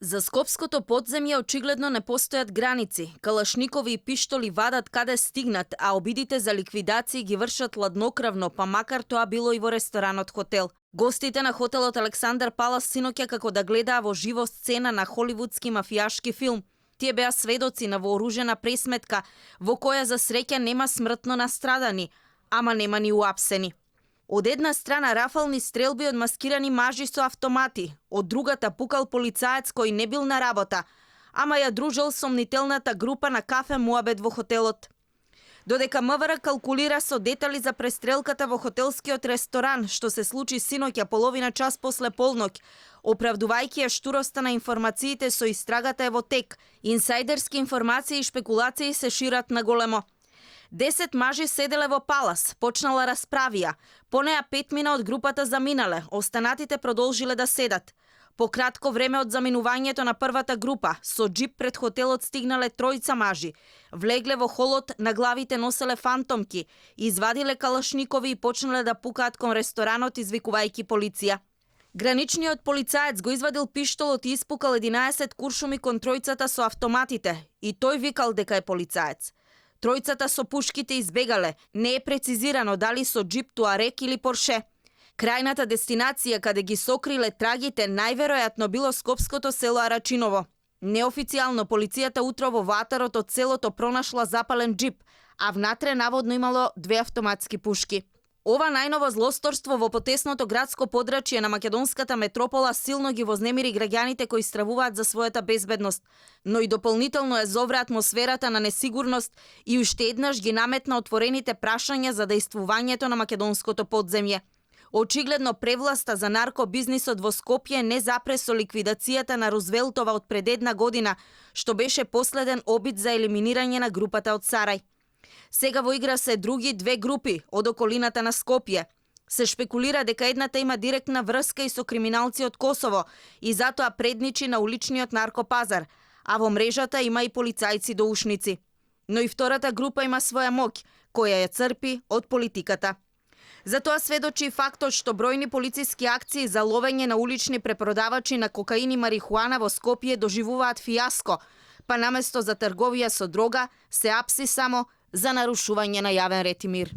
За скопското подземје очигледно не постојат граници. Калашникови и пиштоли вадат каде стигнат, а обидите за ликвидација ги вршат ладнокравно, па макар тоа било и во ресторанот хотел. Гостите на хотелот Александар Палас синоќа како да гледаа во живо сцена на холивудски мафијашки филм. Тие беа сведоци на вооружена пресметка, во која за среќа нема смртно настрадани, ама нема ни уапсени. Од една страна рафални стрелби од маскирани мажи со автомати, од другата пукал полицаец кој не бил на работа, ама ја дружел сомнителната група на кафе муабет во хотелот. Додека МВР калкулира со детали за престрелката во хотелскиот ресторан, што се случи синоќа половина час после полноќ, оправдувајќи ја штуроста на информациите со истрагата е во тек, инсайдерски информации и шпекулации се шират на големо. 10 мажи седеле во Палас, почнала расправија. По неа 5 мина од групата заминале, останатите продолжиле да седат. По кратко време од заминувањето на првата група, со джип пред хотелот стигнале тројца мажи. Влегле во холот, на главите носеле фантомки, извадиле калашникови и почнале да пукаат кон ресторанот извикувајќи полиција. Граничниот полицаец го извадил пиштолот и испукал 11 куршуми кон тројцата со автоматите, и тој викал дека е полицаец. Тројцата со пушките избегале, не е прецизирано дали со джип Туарек или Порше. Крајната дестинација каде ги сокриле трагите најверојатно било скопското село Арачиново. Неофицијално полицијата утро во ватарот од селото пронашла запален джип, а внатре наводно имало 2 автоматски пушки. Ова најново злосторство во потесното градско подрачје на македонската метропола силно ги вознемири граѓаните кои стравуваат за својата безбедност, но и дополнително ја зовре атмосферата на несигурност и уште еднаш ги наметна отворените прашања за дејствувањето на македонското подземје. Очигледно превласта за наркобизнисот во Скопје не запре со ликвидацијата на Рузвелтова од пред една година, што беше последен обид за елиминирање на групата од Сарај. Сега во игра се други 2 групи од околината на Скопје. Се шпекулира дека едната има директна врска и со криминалци од Косово и затоа предничи на уличниот наркопазар, а во мрежата има и полицајци доушници. Но и втората група има своја моќ, која ја црпи од политиката. За тоа сведочи фактот што бројни полициски акции за ловење на улични препродавачи на кокаин и марихуана во Скопје доживуваат фијаско, па наместо за трговија со дрога се апси само за нарушување на јавен ред и мир.